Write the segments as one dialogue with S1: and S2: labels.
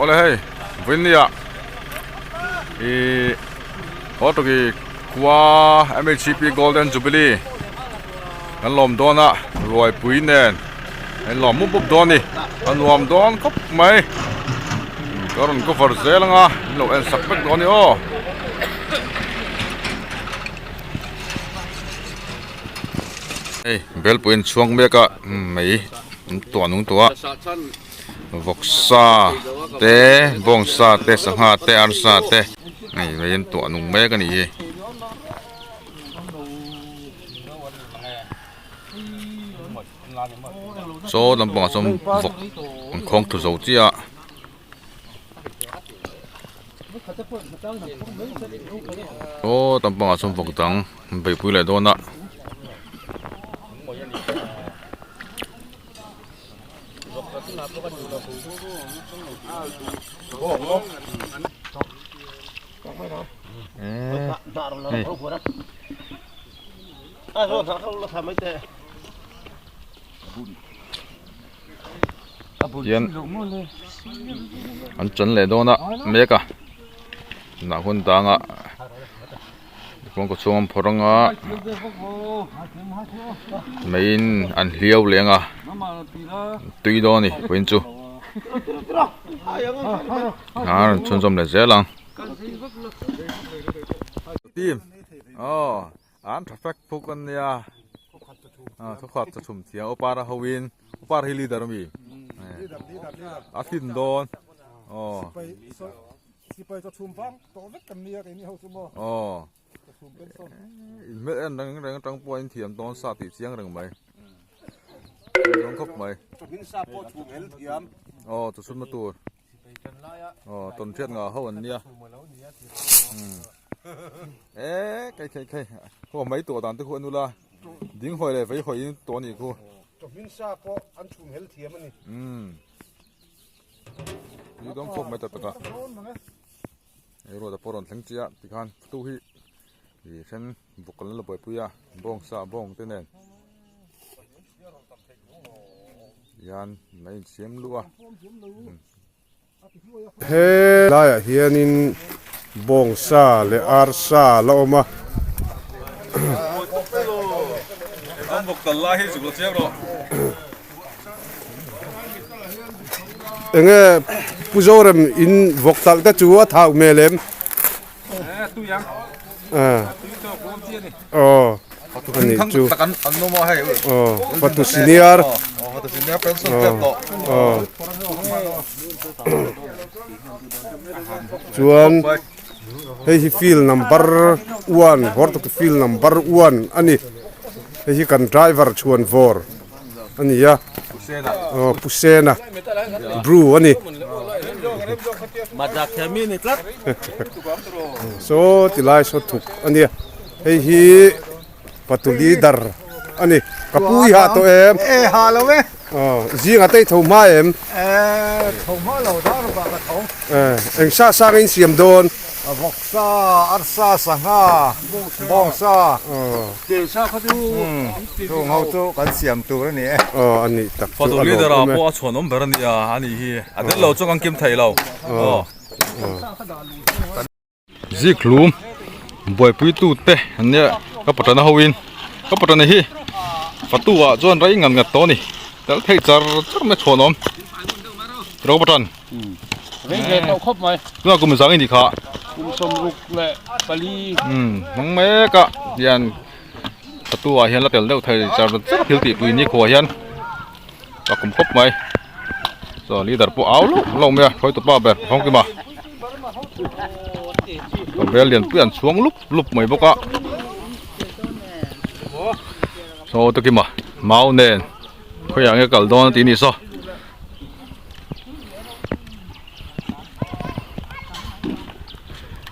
S1: Awle hei vawinia ihh Hawtawki khua MHCP Golden Jubilee kan lawm dawn a ruaipui nen an lawm mup mup dawn a ni a nuam dawn khawp mai ka rawn cover zel ang a min lo en sak vek dawn a ni aw. Hei belpui an chhuang mek a mei an tuah nung tawh a vawksa te bawngsa te sangha te arsa te hei mei an tuah nung mek a nih hi. Saw lampangah sawn vawk an khawng thlu zo chiah a. Aw lampangah sawn vawk dang an beihpui leh dawn a. Tian an chan leh dawn a mek a nah hun danga kawngka chhung an phawrh anga meiin an hliau leh anga tui dawn a ni vawiin chu a rawn chhunzawm leh zel ang. Team aw an tha fek phuk an nia ah thawkhat cha chhum thiam upara ho in upara hi leader ami a tlin dawn aw aw in hmel en reng reng atang pawh a inthiam dawn sa tih chiang reng mai dawn khawp mai aw chawchhunna tur. Aw tawn hriat ngah ho an nia e kai kai kai ho mai tawh dan te khu anula ding hawi leh vei hawi in tawh anih khu
S2: tawhmin sa pawh an chhum hel thiam ani
S1: um ni dawng khawp mai tak tak a ei ruat a pawh rawn thleng chiah tikhan tu hi ih then bawk kan la buaipui a bawng sa bawng te nen. hian a insiam luh a
S2: He laiah hianin bawngsa leh arsa la awm a. Enge Pu Zorem in vawk talh te chu a thau hmel em? Aw ani chu aw fatu senior aw chuan hei hi field number one hortoki field number one ani hei hi kan driver chhuan vawr a ni a aw pu sena bru a ni saw ti lai saw thuk a nia hei hi patu leader a ni ka pu i hah tawh em
S3: e hah lo e
S2: aw zingah te i tho hma em
S3: e tho hma lo dar vah ka tho
S2: e eng sa sang in siam dawn
S3: a vawk sa arsa sangha bawngsa
S2: Kelsa
S3: kha chu chung ho chu kan siam tur a ni e.
S2: Aw a nih tak chu
S1: a
S2: lawm awm e.
S1: Pawh a chhuan awm ber a nia a nih hi a tel lo chu kan kim thei lo. Aw. Zikhlum buaipui tu te an nia ka patana ho in ka patana hi fatu ah chuan rei ngat ngat tawh a ni tel thei char char mai chhuan awm ro patan.
S4: Rei ve tawh khawp mai.
S1: Tunah kum zang i nih kha.
S4: Kum 64.
S1: Hmang mek a hian tattoo ah hian la tel deuh thei char char thil tih pui ni khuah hian a kum khawp mai. Chuan leader pawh au lauh lauh mai a hruaitu pa ber Thawngkima. Bel lianpui an chhuang lup lup mai bawk a. Saw Takima mau nen khawiah nge kal dawn a tih a ni saw.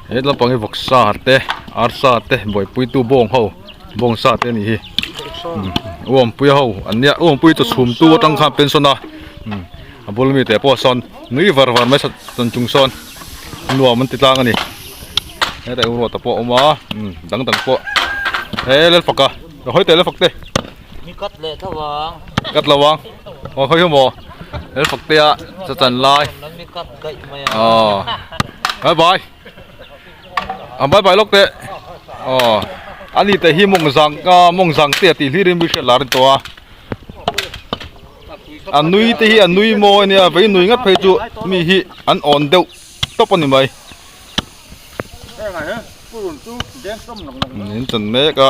S1: He lampang hi vawksa te arsa te buaipuitu bawng ho bawngsa te a nih hi uampui ho an nia uampui chu chhumtu atang khan pension a a bul mite pawh sawn nui var var mai sawn chung sawn nuam an ti tlang a ni hetah hian ruata pawh a awm a dang dang pawh he lalfaka hawi teh lalfak te
S4: kat leh tho ang
S1: kat lo ang aw hawi hi maw. Lalfaktea chaw chan lai aw bye bye a bye bye lawk teh aw ani te hi mawng zang mawng zang te tih hlir in mi hriat lar a ni tawh a a nui te hi a nui mawi a nia vei nui ngat phei chu mi hi an awn deuh tawp a ni mai in chan mek a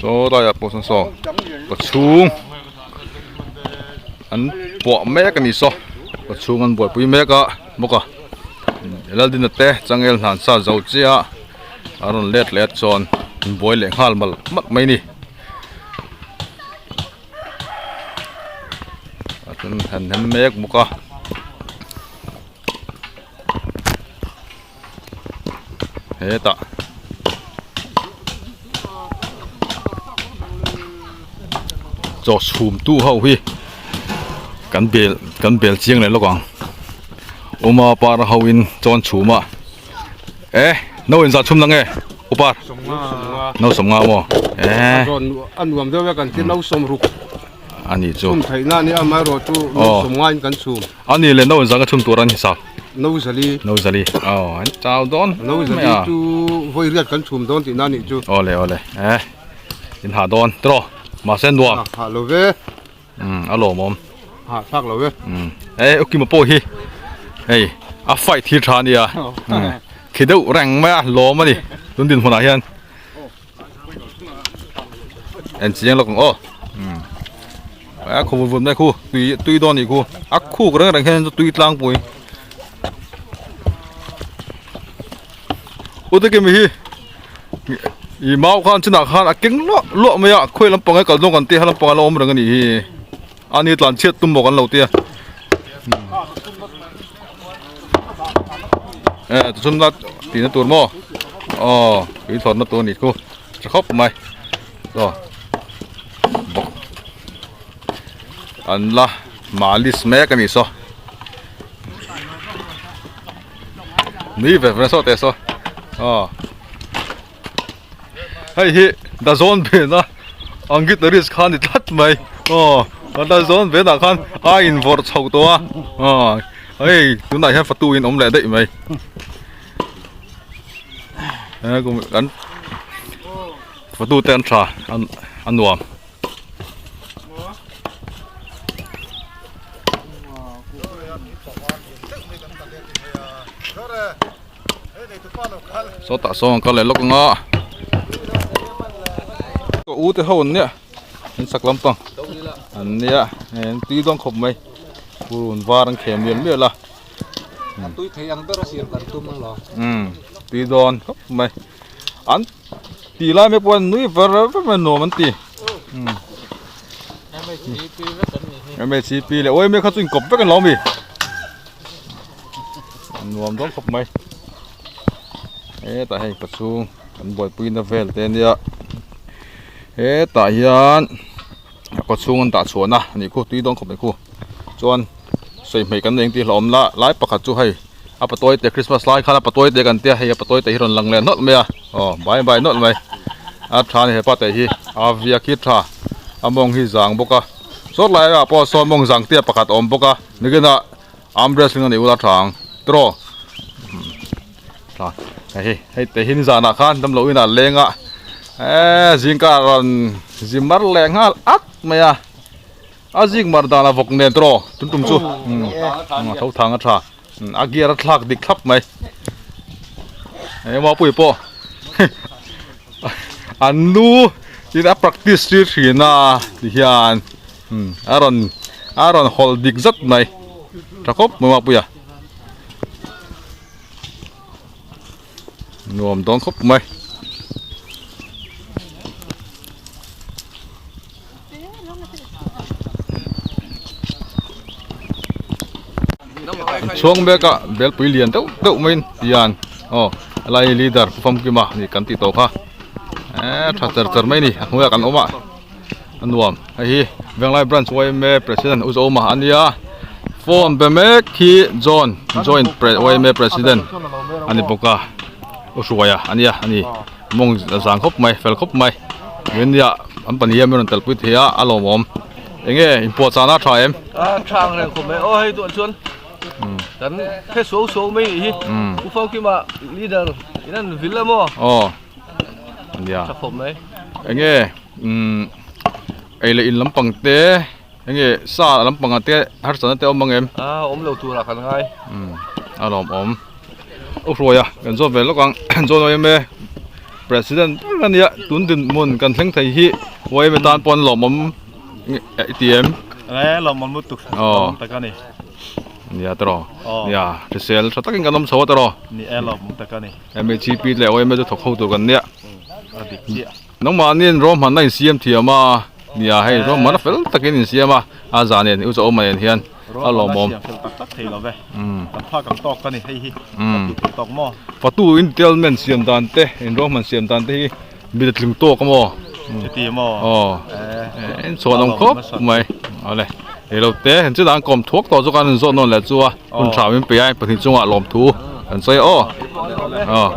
S1: saw laiah pawh sawn saw kaw chhung an puah mek a ni saw kaw chhung an buaipui mek a bawk a Laldina te changel hnan sa zo chiah a rawn let leh a chuan an buai leh nghal malh malh mai a ni a then an hem mek bawk a. Hetah chaw chhum tu ho hi kan bel kan bel chiang leh lawk ang uma par ho in chaw an chhum a e no in zah chhum na nge upar no sawm nga maw e
S2: a nuam deuh e kan ti no sawm ruk
S1: ani chu
S2: chhum theih na a ni a amaherawhchu no sawm nga in kan chhum
S1: ani le no in zah ka chhum tur a ni sa.
S2: No zali.
S1: No zali. Oh, an chau dawn.
S2: No zali chu vawi riat kan chhum dawn tihna nih chu.
S1: Awle awle. Eh. In ha dawn. Tro. Mahse nuam.
S2: Ha lo ve.
S1: Um, a lawmawm.
S2: Ha thlak lo ve.
S1: Um. Eh, ukima pawh hi. Hei, a fight hi tha ania. Um. Khi deuh reng mai a lawm ani. Tun din hmunah hian. En chiang lawk ang aw a khaw vun vun mai khu tui tui dawn anih khu a khuk reng reng hian tui tlangpui u te kimi hi ih mau khan chinah khan a keng luah luah mai a khawi lampang e kal dawn kan tia lampang a la awm reng anih hi ani tlan chhiat tum bawk an lo tia e tichuan la tihna tur maw aw tui thlawrhna tur anih chu tha khawp mai aw bawk an la malis mek anih saw nui ve ve saw teh saw aw hei hi dazawn vena ang guitarist kha a ni tlat mai aw a dazawn venah khan a invawrh chho tawh a aw hei tunah hian fatu in awm leh daih mai kan fatu te an tha a nuam. Sawtah sawn an kal leh lawk ang a ka u te ho an nia an sak lampang an nia hei an tui dawn khawp mai purun var an khem mial mial a
S3: tui thei ang ber a siam kan tum ang lo
S1: umm tui dawn khawp mai an tih lai mek pawh an nui ver ver mai nuam an ti umm MHCP leh ui mek kha chu inkawp vek an lo mi. Nuam dawn khawp mai hetah hei pachhung kan buaipui na vel te ania hetah hian a kawchhung an dah chhuahna a nih khu tui dawn khawp mai khu chuan sawi hmei kan nei ang tih hlauhawm la lai pakhat chu hei a patawi te christmas lai khan a patawi te kan tia hei a patawi te hi rawn lang leh nawlh mai a aw bai bai nawlh mai a tha a ni hepa te hi a viak hi tha a mawng hi zang bawk a sawt laiah pawh sawn mawng zang te pakhat a awm bawk a nikinah. Arm wrestling a nih ula tha ang tiraw tha hei hei te hi nizanah khan damlo inah leng a eee zingkar rawn zi mar leh nghal at mai a a zik mar dan a vawk nen tiraw tum tum chu a tho thang a tha a gear a thlak dik thlap mai hei mapui pawh an nu in a practice tir thin a tihian. A rawn a rawn hawlh dik zat mai tha khawp mai mapuia nuam dawn khawp mai. An chhuang mek a belpui lian deuh deuh maiin tian aw helai leader pu famkima ni kan tih tawh kha eee tha cher cher mai a ni a hnuaiah kan awm a. A nuam hei hi Venglai branch yma president U Zoma a nia phone be mek hi John joint yma president a ni bawk a U Hruaia a nia a ni mawng zang khawp mai fel khawp mai nia. An pahnih hian min rawn telpui thei a, a lawmawm. Eng nge inpuahchahna a tha em?
S5: A tha ang reng khawp mai. Aw hei duah chuan kan hre suau suau mai nih hi. U Famkima leader in an vil a maw?
S1: Aw nia.
S5: Tha khawp mai.
S1: Eng nge umm ei leh in lampang te eng nge sa lampang ah te harsatna te a awm ang em?
S5: A awm lo turah kan ngai.
S1: Umm a lawmawm. U Hruaia kan zawt ve lawk ang John Oeme President ber a nia tun dinhmun kan thleng thei hi Oeme tan pawh an lawmawm i ti em?
S6: E lawmawm lutuk lawmawm tak a ni.
S1: Nia tawh nia hrisel tha takin kan awm chho a tawh.
S6: Ni e lawmawm tak a ni.
S1: MHP leh Oeme chu thawk ho tur kan nia.
S6: A dik chiah.
S1: Nangmahniin ruahmanna in siam thiam a, nia hei ruahmanna fel takin in siam a, a zah nen u Chawma nen hian a lawmawm.
S6: Ruahmanna siam fel tak tak thei lo ve, kan phak ang tawk ka ni hei hi, kan tih theih tawk maw?
S1: Fatu intelment siam dan te, in ruahman siam dan te hi mi tling tawk a maw?
S6: Chuti maw?
S1: Aw, in chhuan awm khawp mai, awle ilo te in chu dan kawm thuak tawh chu kan inzawt nawn leh chu a, hun tha min pe a, pahnih chungah lawmthu kan sawi a aw. Aw.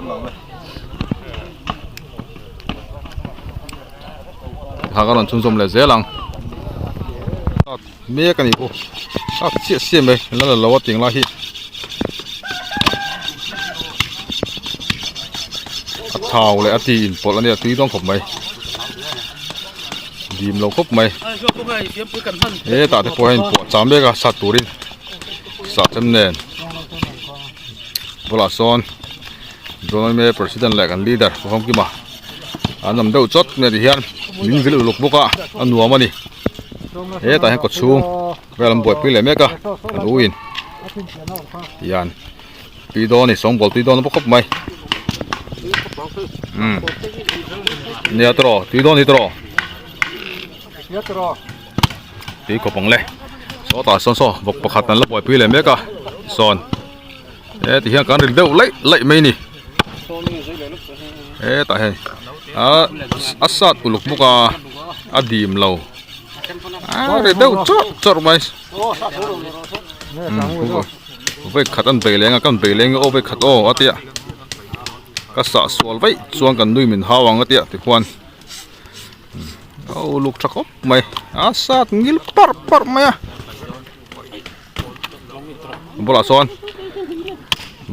S1: Kha ka rawn chhunzawm leh zel ang mek a ni aw a chiah chiah mai la la lo a tiang lai hi a thau leh a ti inpawlh a nia tui dawn khawp mai dim lo khawp mai hetah te pawh hian pawh cham mek a sat turin sah chem nen bulah sawn. Johnny President leh kan leader Pu Famkima an awm deuh chawt mai tihian min vil uluk bawk a a nuam a ni hetah hian kawchhung vel an buaipui leh mek a kan u in tihian tui dawn a ni sawngbawl tui dawn bawk khawp mai umm nia tawh tui dawn a ni tawh tui khawp ang le sawtah sawn saw vawk pakhat an la buaipui leh mek a sawn. He ti hian kan ri deuh laih laih mai a ni hetah hian a a sat uluk bawk a a dim lo a ri deuh chawrh chawrh mai vawi khat an bei leng a kan bei leng aw vawi khat aw a tia ka sah sual vaih chuan kan nui min hau ang a tia tikhuan a uluk tha khawp mai a sat ngil parh parh mai a. Bulah sawn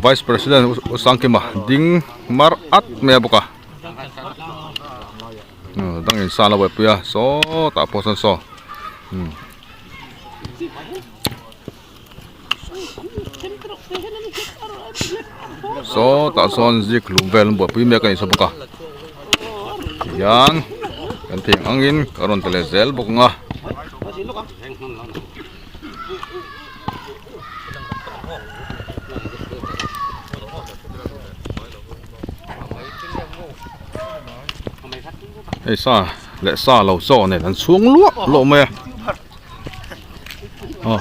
S1: Vice President U Sangkima ding mar at mai a bawk a dang in san a buaipui a sawtah pawh sawn saw sawtah sawn zik hlum vel an buaipui mek a ni saw bawk a tihian kan thei ang angin ka rawn ti leh zel bawk ang a. Hei sa leh sa lo chaw nen an chhung luah luah mai a aw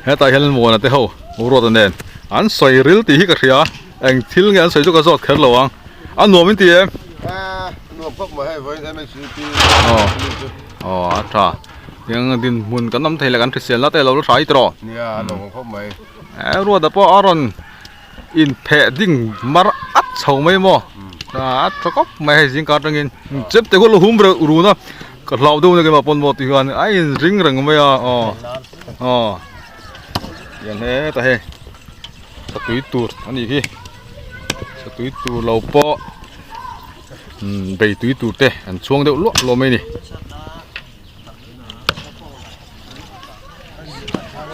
S1: hetah hian muana te ho ruata nen an sawi ril tih hi ka hria eng thil nge an sawi chu ka zawt kher lo ang a nuam in ti em aw aw a tha. Tiang dinhmun kan awm thei leh kan hrisel na te lo la hrai tawh.
S2: Nia a lo awm khawp mai.
S1: E ruata pawh a rawn inpheh ding mar at chho mai maw. A tha khawp mai hei zing kar atangin chep te khaw la hum reuh run a ka hlau deuh na keimah pawn maw ti hian a in ring reng mai a aw aw tiang hetah hei satui tur a nih hi satui tur lo pawh bei tui tur te an chhuang deuh luah luah mai a ni.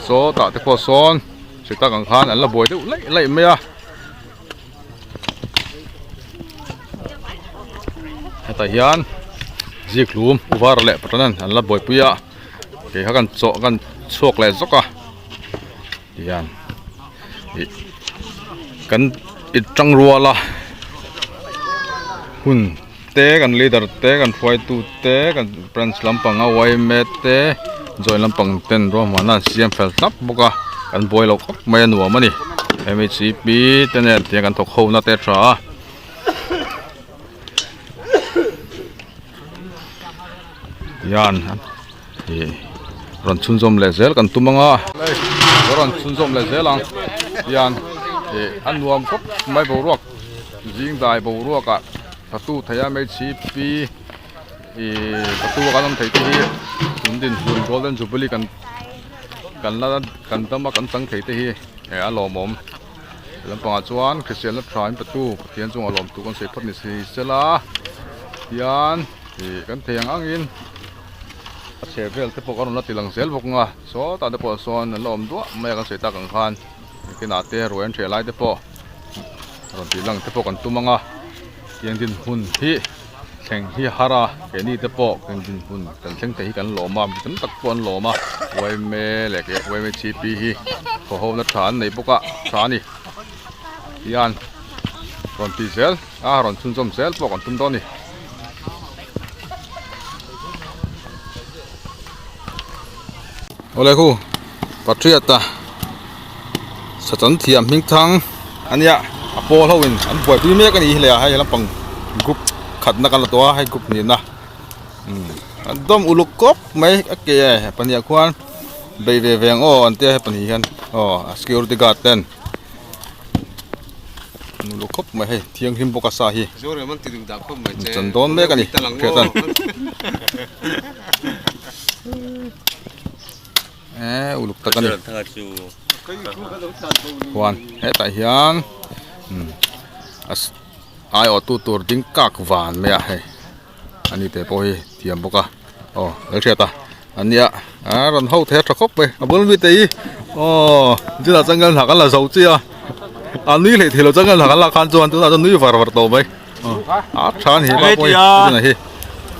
S1: Saw tah te pawh sawn hre tak ang khan an la buai deuh laih laih mai a hetah hian zikhlum u var leh patan an la buaipui a kei kha kan chawh kan chhuak leh zawk a tihian ih kan inṭang rual a hun. Te kan leader te kan hruaitu te kan branch lampang a yma te joint lampang ten ruahmanna an siam fel thlap bawk a kan buai lo khawp mai a nuam a ni mhcp te nen tiang kan thawk ho na te a tha a tihian ih rawn chhunzawm leh zel kan tum ang a rawn chhunzawm leh zel ang tihian ih a nuam khawp mai boruak zing dai boruak ah. Tatu thei a mhcp. Ih patu a kan awm theih te hi tun dinhmun golden jubilee kan kan la kan dam a kan chang thei te hi eh a lawmawm lampangah chuan hriselna tha in pe tu Pathian chungah lawm tu kan sawi phawt ni si sela hian ih kan thei ang angin a chheh vel te pawh kan rawn la ti lang zel bawk ang a sawtah te pawh sawn an la awm duah mai a kan sawi tak ang khan kinah te ruai an ṭhiah lai te pawh rawn tih lang te pawh kan tum ang a tiang dinhmun hi. Thleng hi har a, keini te pawh kan dinhmun kan thleng thei hi kan lawm a, mi tam tak pawh an lawm a, yma leh kei yma chp hi thawhhona tha an nei bawk a, tha a ni. Tihian rawn tih zel a rawn chhunzawm zel pawh kan tum dawn a ni. Awle khu Patriot-a sachan thiam hming thang a nia a pawl ho in an buaipui mek a nih hi le a hei lampang group khatna kan la tawh a hei group hnihna umm an dawm uluk kawp mai a ke pahnih ah khuan bei ve ve ang aw an tia hei pahnih hian aw a security guard ten an uluk khawp mai hei thianghlim bawk a sa hi chan dawn mek a ni hriat eh uluk tak a ni huan hetah hian ai awh tu tur ding kak van mai a hei ani te pawh hi thiam bawk a aw lo hriat a an nia a rawn ho thei a tha khawp mai a bul mi te hi aw chutah chuan kan hna kan la zo chiah a a nui hleih theilo chuan kan hna kan lak khan chuan tunah chuan nui var var tawh mai a tha a ni he pa pawh hi tunah hi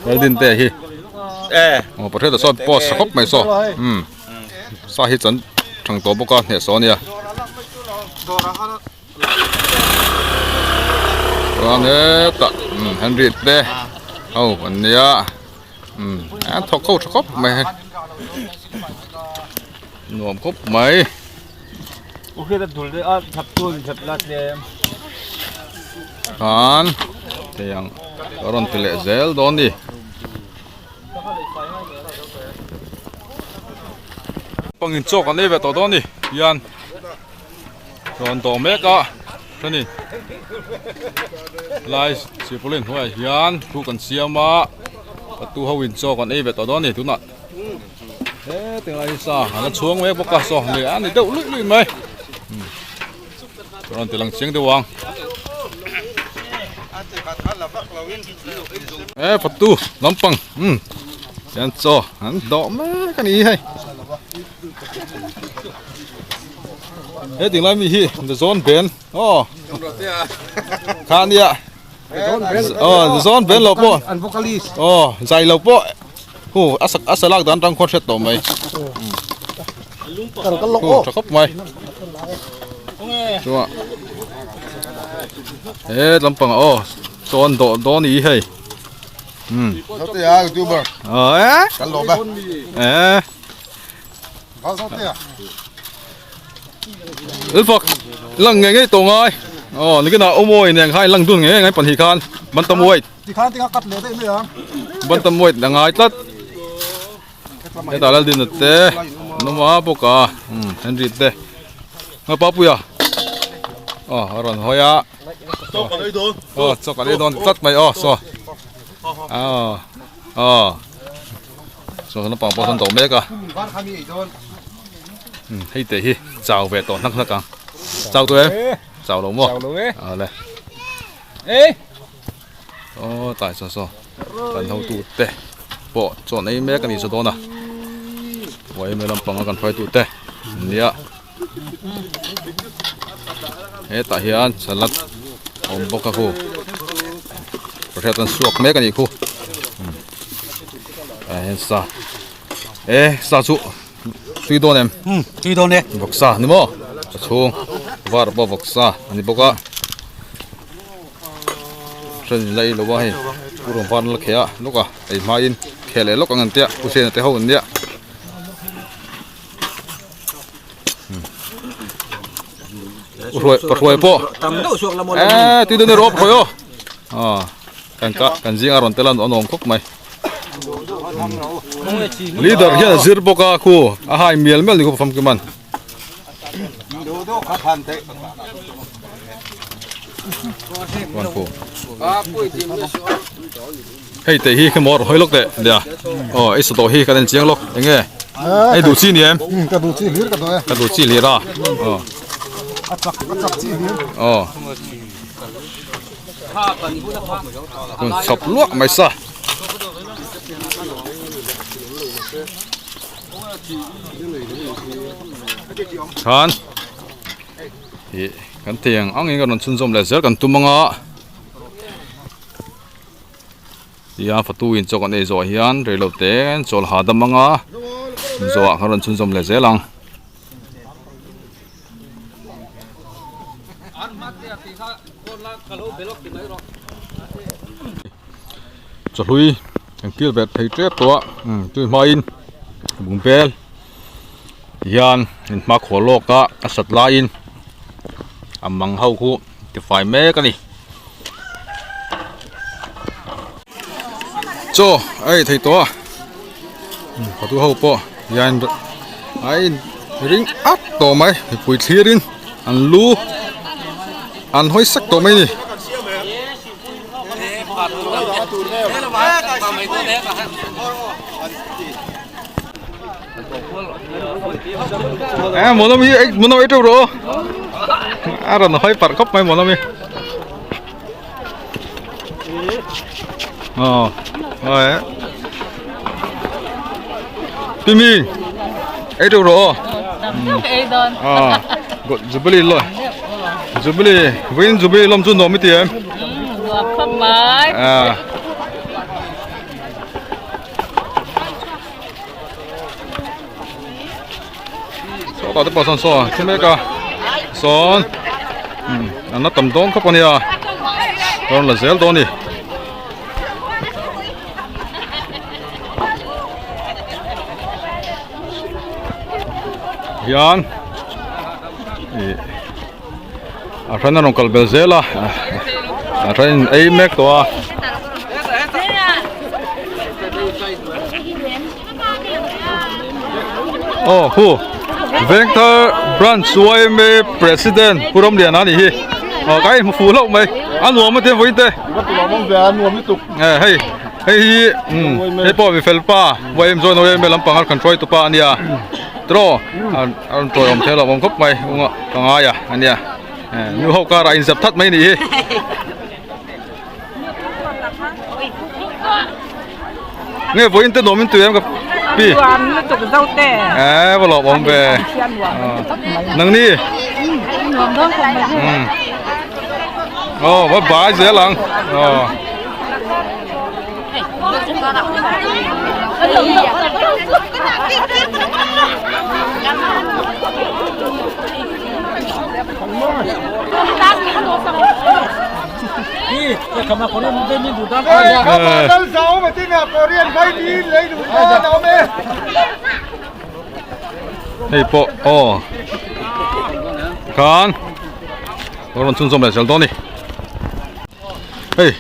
S1: Laldinte hi aw Pathian sawn post tha khawp mai saw umm sa hi chan thang tawh bawk a hnehsawh a nia chuan hetah umm Henry te ho an nia umm an thawk ho tha khawp mai hei nuam khawp mai. Khan thei ang a rawn ti leh zel dawn ni. Pangin chaw kan ei ve tawh dawn ni hian rawn dawh mek a heni lai silpaulin hnuaiah hian thu kan siam a patu ho in chaw kan ei ve tawh dawn ni tunah heti lai hi sa a la chhuang mek bawk a saw leh a ni deuh luih luih mai rawn ti lang chiang deuh ang e patu lampang um hian chaw an dawh mek a ni hei he ding lai mi hi the zawn ben aw kha nia aw zawn ben lo pawh
S4: an vocalist
S1: aw zai lo pawh hu a sak a salak dan tang khawn hriat tawh mai hu tha khawp mai chuan he lampang aw chawn dawh dawn ni hei um
S2: youtuber
S1: eh
S2: kan lawm e
S1: eh Lfak lang ngei ngei tawh ngai aw nikin ah awmawi nen khan lang dun ngei ngei ngai pahnih khan bantam weight bantam weight a ngai tlat hetah Laldina te an awm a bawk a umm Henry te nga Papuia aw a rawn hawi a aw chaw kan ei dawn tlat mai aw saw aw aw. Chuan naupang pawh sawn dawh mek a hei te hi chau ve tawh hnak hnak ang chau tawh em chau lo maw awle aw tlai saw saw kan hotu te pawh chuan ei mek a ni chu dawn a yma lampanga kan hruaitu te nia hetah hian salad a awm bawk a khu hriat an suak mek a nih khu ah hian sa e sa chu tui dawn em
S4: tui dawn e
S1: vawksa ni maw a chhung var pawh vawksa a ni bawk a hran in la ei lo a hei purun var an la kheh a lawk a ei hmain kheh leh lawk ang an tia pu sena te ho an nia. Hruai pawh eh tui dawn e rawp hruai aw ah kan ka kan zinga rawn tel a an awm khawp mai leader hian a zir bawk a khu a hai mial mial ni khawp famkim an Hei te hi khemaw rawn hawi lawk teh nia aw i sa tawh hi kan en chiang lawk eng nge hei duh chi ni em
S3: ka duh chi hlir ka duh e
S1: ka duh chi hlir a aw
S3: a chak a chak chi hlir
S1: aw hun chhawp luah mai sa khan ih kan thei ang angin ka rawn chhunzawm leh zel kan tum anga. Tia fatu in chaw kan ei zawh hian reilo te chawl hahdam anga zawhah kan rawn chhunzawm leh zel ang. Chawhlui kan kil ve thei tep tawh a tui hmain bungbel hian in hmakhua lawk a a sat laiin a mang ho khu tifai mek a ni. Chaw a ei thei tawh a hotu ho pawh hian a in ring at tawh mai mipui thlir in an lu an hawi sek tawh mai a ni. A Mawlawm hi Mawlawm ei teuh rawh aw a rawn hawi parh khawp mai Mawlawm hi aw aw e Pimi ei teuh rawh aw aw Jubilee lawi Jubilee vawiin Jubilee lawm chu nuam i ti em
S7: nuam khawp mai
S1: a. Sawtah te pawh sawn saw a thi mek a sawn an la tam dawn khawp a nia a rawn la zel dawn a ni. Hian ih a then a rawn kal bel zel a a then in ei mek tawh a. Aw khu Vengthar Branch yma President Pu Ramliana a nih hi aw ka inhmu fuh hlauh mai a nuam a ti vawiin te eh hei hei hi umm hei pawh mi fel pa yma zawn yma lampang a kan hruai tu pa a nia tiraw a rawn tawi awm thei lo awm khawp mai unga ka ngai a ania eh nu ho karah a inzep that mai a nih hi. Nge vawiin te nuam in tui em ka pi?
S7: Nuam lutuk zo te.
S1: Eh va lawm awm ve. Nang ni?
S7: Nuam dawn khawp mai.
S1: Oh va bai zel ang. Oh. Hei pawh aw khan a rawn chhunzawm leh zel dawn a ni hei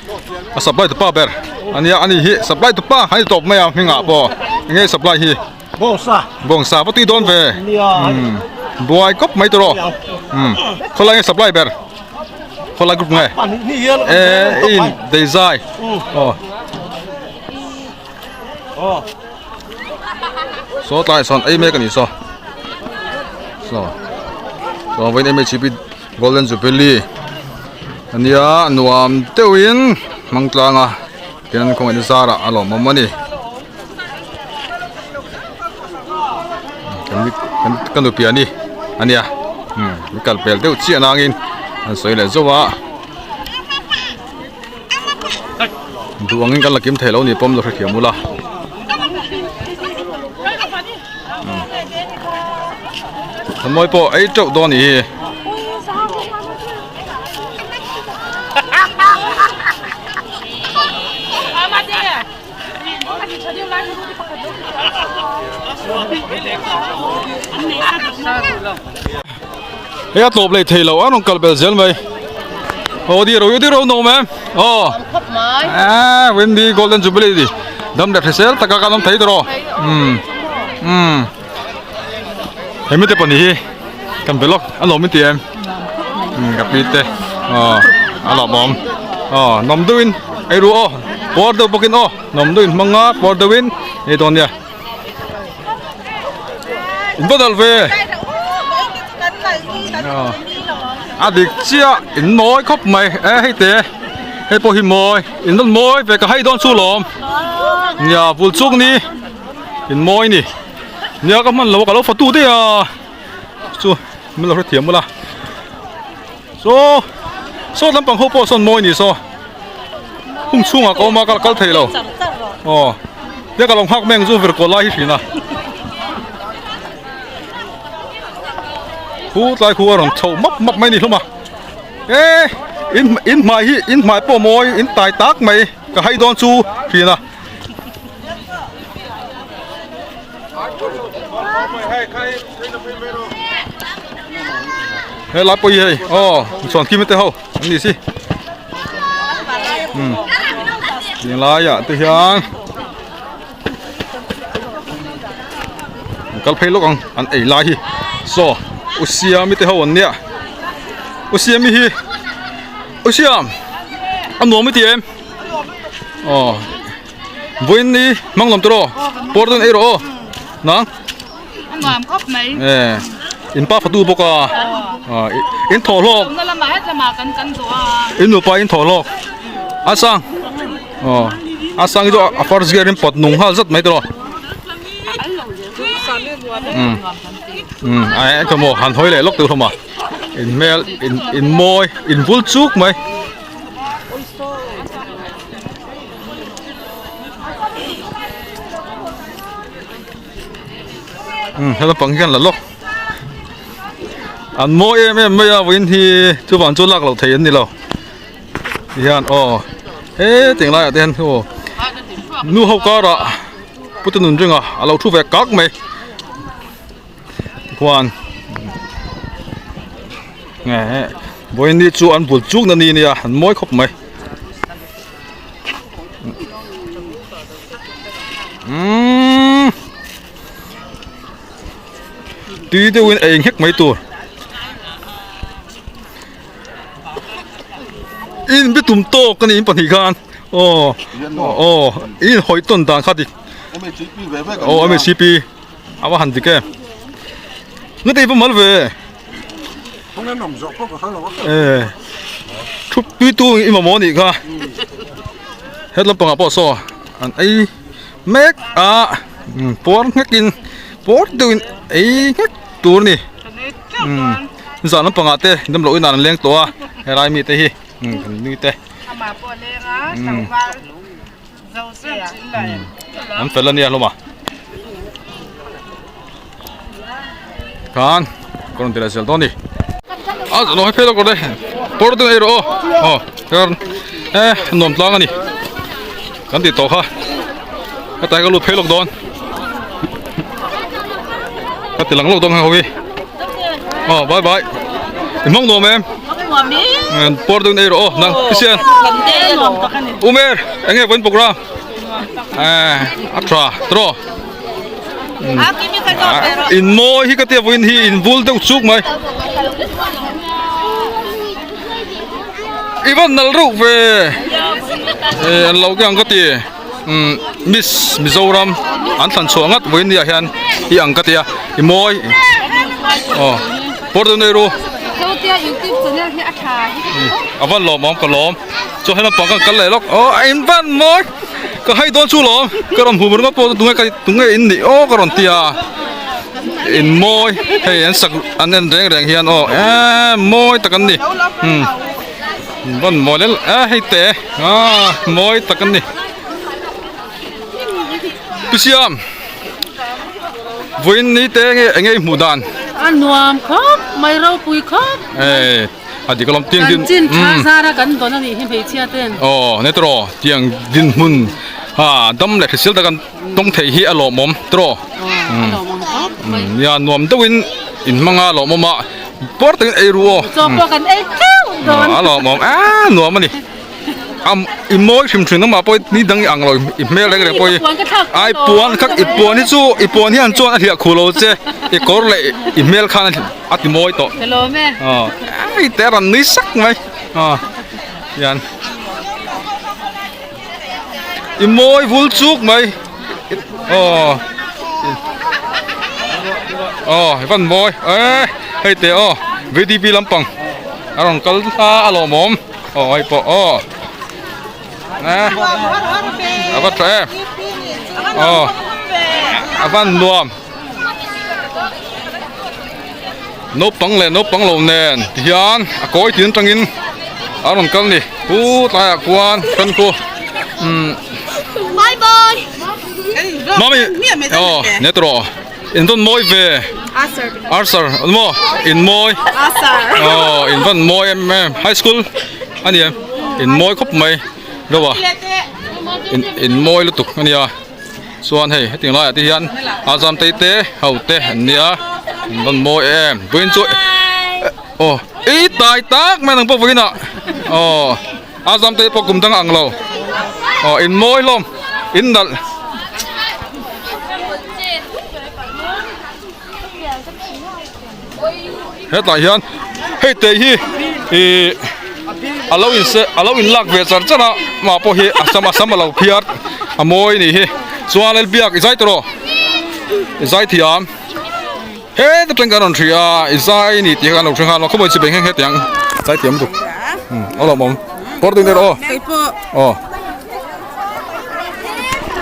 S1: a supply tu pa ber a nia ani hi supply tu pa a ni tawp mai a hmingah pawh eng nge supply hi bawngsa va tui dawn ve buai kawp mai tawh rawh khawlai nge supply ber. Khawlai group nge eh in deizai aw saw tlai sawn ei mek a ni saw saw saw vawiin MHP golden jubilee ania nuam deuhin hmang tlang a tian khawngaihna zarah a lawmawm a ni ka nupi ani ania min kal pel deuh chiah nangin an sawi leh zauh a duh angin kan la kim thei lo ni pawm lo hrethiam ula thamawi pawh ei teuh dawn a nih hi. Hei a tlawp leh thei lo a rawn kal bel zel mai aw di ro di ro nuam em aw ah Wendy Golden Jubilee di dam leh hrisel taka kan awm thei tawh um um hemi te pahnih hi kan be lawk a nuam in ti em um ka pi te aw a lawmawm aw nawm deuhin ei ru aw. Puar deuh bawkin aw nuam deuhin hmang a puar deuhin ei dawn nia. In va dal ve. A dik chiah in mawi khawp mai e hei te hei pawh hi mawi in rawn mawi ve ka hai dawn chu lawm. Nia vul chuk ni in mawi ni. Nia ka hman lo a ka lo fatu daih a chu min lo hrethiam bawlh a. Saw saw lampang ho pawh sawn mawi ni saw hung chhungah ka awm a ka kal thei lo aw tia ka lo nghak mai ang chu vir kawl lai hi thin a khu tlai khu a rawn chho map map mai ni hlawm a e in in hmai hi in hmai pawh mawi in tai tak mai ka hai dawn chu thin a. He lai pawh hi hei aw chhuan kim te ho an ni si um tiang laiah te hian an kal phei lawk ang an ei lai hi saw u siami te ho an nia u siami hi u siam a nuam i ti em aw. Vawiin ni hmang lawm tawh pawr dawn ei rawh aw nang
S7: A nuam khawp mai.
S1: E in pa fatu bawk a in thaw hlawk
S7: Na lamah het lamah kan kan zawh a.
S1: In nupa in thaw hlawk a sang aw a sang hi chu a first gear in pawt nung nghal zat mai tawh um um a eng emaw han hawi leh lawk deuh hlawm a in hmel in in mawi in vul chuk mai. Umm he lampang hian la lawk an mawi em em mai a vawiin hi chuvang chu lak loh theih an ni lo tihian aw hetiang laiah te hian aw nu ho karah pute nun ringa a lo thu ve kak mai tikhuan vawiin ni chu an bul chuk na ni ania an mawi khawp mai. Umm tui deuhin ei nghek mai tur in bi tum tawk a ni in pahnih khan aw aw in hawi tawn dan kha dik aw mhcp a va han dik em nge te i va mal ve. Thu tui tu i mamawh anih kha het lampangah pawh saw an ei mek a puar nghekin puar deuhin ei nghek tur a ni zan lampangah te damloh inah an leng tawh a helai mite hi kan nui te an fel ania hlawm a khan ka rawn ti leh zel dawn a ni a zawh lo phei lawk rawh le pawr deuh ei rawh aw aw chuan e nuam tlang a ni kan tih tawh kha hetlai ka lut phei lawk dawn ka ti lang lawk dawn ho hi aw bye bye i hmang nuam em pawr deuh ei rawh aw nang kisian umer enge vawiin program a tha tawh In mawi hi ka tia vawiin hi in bul deuh chuk mai i van nal reuh ve eh an lo ke ang ka ti umm miss Mizoram an thlan chhuah ngat vawiin ni ah hian i ang ka tia i mawi aw pawr deuh nei ru a van lawmawm ka lawm. Chuan he lampang kan kal leh lawk aw a in van mawi ka hai dawn chu lawm ka rawn hmu ringawt pawh tunge ka tunge in nih aw ka rawn ti a in mawi hei an sak an en reng reng hian aw eee mawi tak an ni umm van mawi lel a hei te aaa mawi tak an ni pu siam vawiin ni te nge enge i hmuh dan
S7: a nuam khawp mai ropui khawp
S1: ee. A dik alawm tiang din
S7: Kan chin tha zara kan dawn a nih hi hmeichhia ten.
S1: Aw ne tawh tiang dinhmun ha dam leh hrisel tak an tawng thei hi a lawmawm tawh.
S7: A lawmawm khawp mai.
S1: Nia nuam deuhin in hmang a lawmawm a puar takin ei ru aw.
S7: Chaw pawh kan ei theuh dawn.
S1: A lawmawm a nuam a ni. I mawi hrim hrim amah pawh ni dang i ang lo i hmel reng reng pawh hi ai puan kha i puan hi chu i puan hian chuan a hliah khuh lo che i kawr leh i hmel khan a ti mawi tawh aw ai te a rawn nui sak mai aw hian. I mawi vul chuk mai aw aw i van mawi eh hei teh aw vdp lampang a rawn kal a a lawmawm aw hei pawh aw eh a va tha em aw a van nuam naupang leh naupang lo nen tihian a kawi tin atangin a rawn kal ni pu tlaiah khuan then khu umm mami aw net rawh in rawn mawi ve arthur an maw in mawi aw in rawn mawi em em high school a ni em in mawi khawp mai reuh a in in mawi lutuk a nia. Chuan hei hetiang laiah te hian a zam tei te ho te an nia an rawn mawi em vawiin chu aw ei tai tak mai ang pawh vawiin ah aw a zam te pawh kum dang ang lo aw in mawi hlawm in nalh. Hetah hian hei te hi ihh a lo in a lo in lak ve char char a mah pawh hi a sam a sam a lo phiar a mawi a nih hi chuan Lalbiak i zai tawh i zai thiam heta tang kan rawn hria a i zai a ni tih kha kan lo hre nghal a khawmawin chibai nghe nghe teh ang zai thiam lutuk a lawmawm pawr ding deuh rawh aw aw.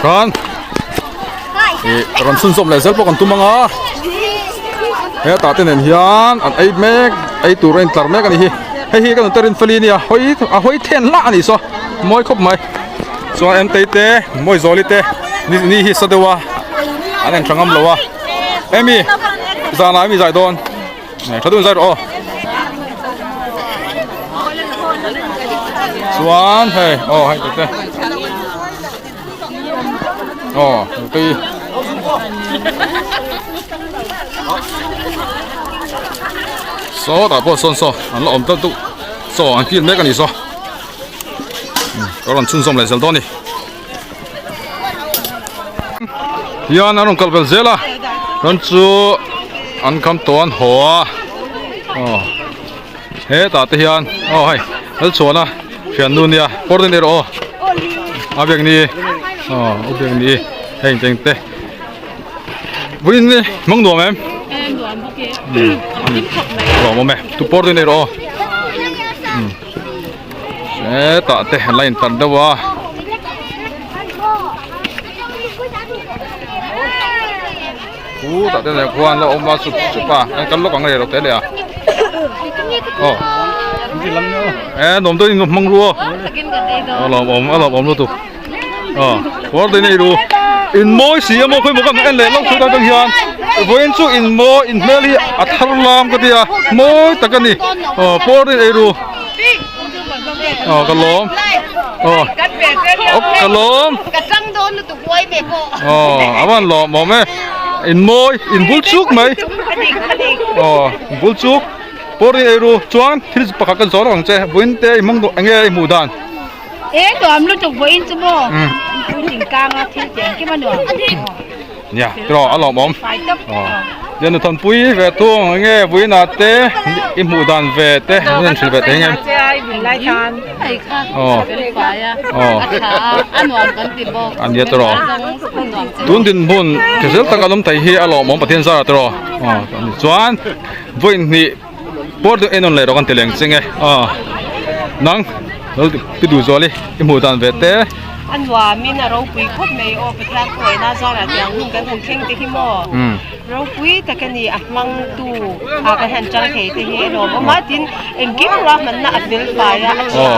S1: Khan ih rawn chhunzawm leh zel pawh kan tum ang a hetah te nen hian an ei mek ei tur a intlar mek a ni hi hei hi ka nute rinfeli a nia hawi a hawi then hlah a nih saw mawi khawp mai chuan entei te mawizawli te ni ni hi sa deuh a an en tha ngam lo a emi zanah emi zai dawn. Tha dun zai rawh aw. Chuan hei aw hei tete. Aw tui. Saw tah pawh sawn saw an la awm tlat duh chaw an kil mek a ni saw. Ka rawn chhunzawm leh zel dawn a ni. Hian an rawn kalh vel zel a chuan chu an kham tawh an haw a aw hetah te hian aw hei Lalchhuana thiannu nia pawr deuh erawh aw a biak ni aw a biak ni hei teng te vawiin hi hmang nuam em nuam awm e tu pawr deuh erawh aw. Hetah te an la intan deuh a. Khutah te nen khuan la awm a sup sup a an kal lawk ang rei lo te leh a. Aw. E nuam deuhin in hmang ru aw. A lawmawm a lawmawm lutuk. Aw kawr te nei ru. In mawi si a maw khawi maw kan en leh lawk chutah atang hian vawiin chu in mawi in hmel hi a thar lam ka ti a mawi tak a ni. Aw kawr te nei ru. Aw ka lawm aw ka lawm aw a van lawm awm e in mawi in bul chuk mai aw in bul chuk pawr in ei ru chuan thil pakhat kan zawh lawk ang che vawiin te i hmang duh eng nge i hmuh dan
S8: e nuam lutuk vawiin chu maw puitling kanga thil tih engkim a nuam
S1: Nia tiraw a lawmawm Nia nu thanpui ve thung enge vawiinah te i hmuh dan ve te an rawn hrilh ve thei ngem aw aw a nia tiraw tun dinhmun hrisel tak a awm thei hi a lawmawm Pathian zara tiraw aw chuan vawiin hnih pawr deuh en awn leh rawh kan ti leng ching e aw nang lo ti duh zual i i hmuh dan ve te.
S8: A nuamin a ropui khawp mai aw Pathian khawiahna zarah tiang hun kan han thleng te hi maw ropui tak a ni a hmangtu a kan han chang thei te hi a lawmawm a tin engkim ruahmanna a fel fai a a tha.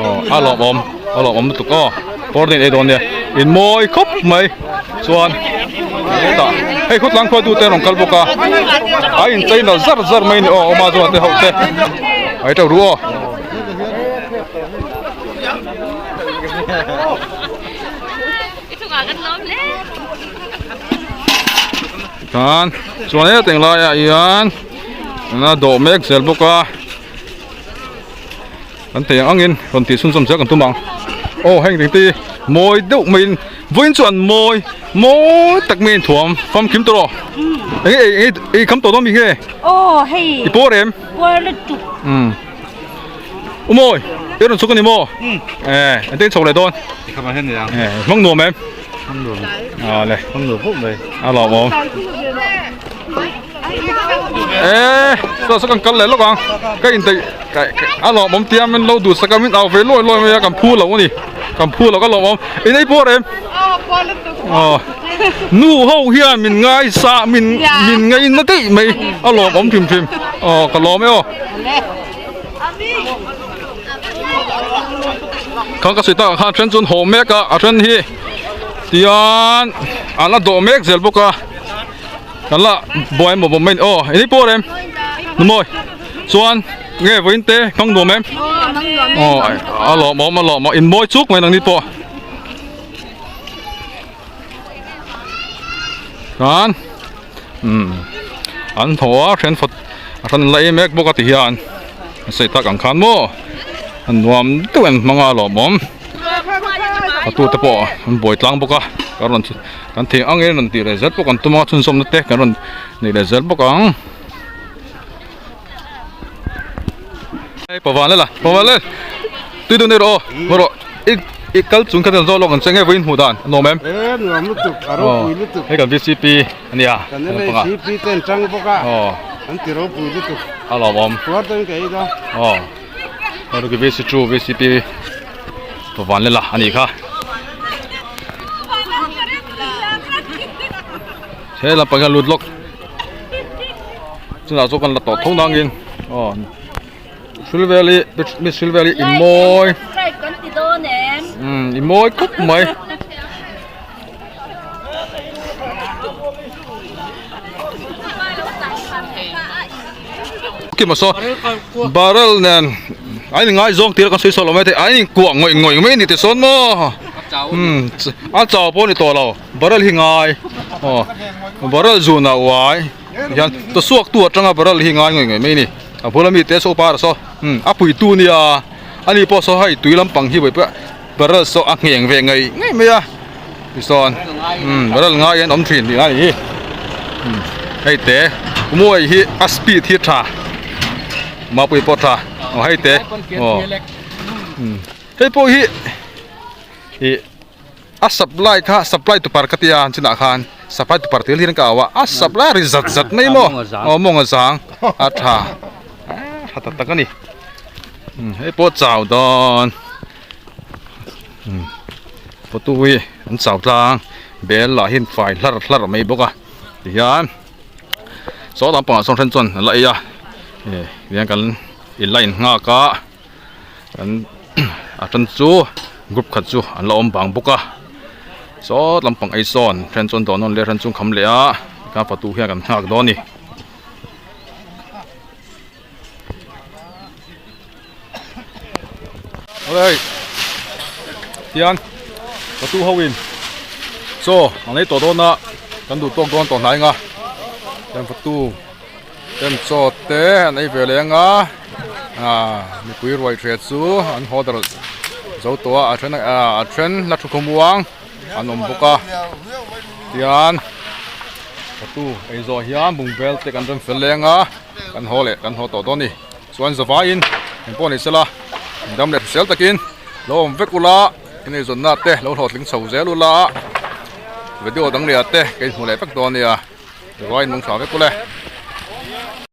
S1: Aw a lawmawm a lawmawm lutuk aw pawr nen ei dawn nia in mawi khawp mai chuan hetah hei khawtlang khuaitu te an rawn kal bawk a a inchei nalh zar zar mai a ni aw awma chuan te ho te a i teuh ru aw. Tan chuan hetiang laiah hian a dawh mek zel bawk a kan thei ang angin rawn tih chhunzawm zel kan tum ang aw heng ding te hi mawi deuh maiin vawiin chu an mawi mawi tak maiin thuam famkim tawh rawh eng nge ei kham tawh dawn mi nge i pawr em. U Mawi, I rawn chhuk a ni maw? Eh, engtin chho leh dawn? Eh, hmang nuam em? Ah le. Hmang nuam khawp mai. A lawmawm. Eh, saw saw kan kal leh lawk ang. Ka indaih a lawmawm tia min lo duhsak a min au ve luai luai mai a kan phu lo a ni. Kan phu lo ka lawmawm. In ei pawh rem? Aw. Nu ho hian min ngaisa min min ngaina daih mai a lawmawm hrim hrim. Aw ka lawm e aw. Kha ka sawi takah khan a then chuan haw mek a a then hi tian an la dawh mek zel bawk a kan la buai maw bawm mai a ni aw eng pawh rem ni mawi chuan nge vawiin te hmang nuam em aw a lawmawm a lawmawm in mawi chuk mai nangni pawh chuan umm an thaw a then fawt a then an la ei mek bawk a ti hian a sawi tak ang khan maw a nuam deuh an hmang a lawmawm a tute pawh an buai tlang bawk a kan rawn kan thing ang in rawn tih leh zel pawh kan tum a chhunzawmna te kan rawn neih leh zel bawk ang. Pavan lela pavan le tui dun erawh aw rawh i i kal chung kha zawk lawk ang che nge vawiin hmuh dan a nuam em
S2: e nuam lutuk a ropui lutuk
S1: hei kan VCP ania
S2: kan LACP te an tang bawk a
S1: aw
S2: an ti ropui lutuk
S1: a lawmawm
S2: puar dawn ka ei dawn
S1: aw hei VC chu VCP pavan lela a nih kha he lampang hian lut lawk. Chutah chuan kan la tawh tho nangin aw Silveli Miss Silveli i mawi umm i mawi khawp mai. Kima saw barrel nen a in ngaizawng tir a kan sawi sawi lo mai thei a in kuah ngawih ngawih mai a ni tisawn maw umm a chau pawh a ni tawh lo. Barrel hi ngai aw barrel zun ah uai hian tawsuak tu atanga barrel hi ngai ngawih ngawih mai a ni a bula mi te saw par saw umm a pui tu nia ani pawh saw hei tui lampang hi vawi pawh barrel saw a ngheng ve ngei ngei mai a tisawn umm barrel ngai an awm thin tih a ni hi umm hei te mawi hi a speed hi tha mapui pawh tha aw hei te aw umm hei pawh hi ih. A supply kha supply tupar ka tia an chinah khan supply tupar tel hian ka au a a supply a ri zat zat mai maw aw mawng a zang a tha tha tak tak a ni hei pawh chau dawn photo hi an chau tlang bel lah hi fai hlar hlar mai bawk a tihian saw lampangah sawn then chuan an la ei a tihian kan in la innghak a. An a then chu group khat chu an la awm bang bawk a saw lampang ei sawn then chuan dawh nawn leh then chu an kham leh a tikhan fatu hian kan nghak dawn a ni. Awle tian fatu ho in chaw an ei tawh dawn a kan duh tawk dawn tawh hnai ang a tian fatu. Ten chaw te an ei ve leh anga ah mipui ruai hriat chu an haw darh zo tawh a a then ah a then hla thu khawmuang an awm bawk a tian fatu ei zawh hian bungbel te kan rem fel leh anga kan haw leh kan haw tawh dawn a ni chuan zavaiin engpawh ni sela dam leh hrisel takin lo awm vek ula in eizawnna te lo hlawhtling chho zel ula video dang leh ah te ka inhmu leh vek dawn a nia. Ruai nung tha vek ule.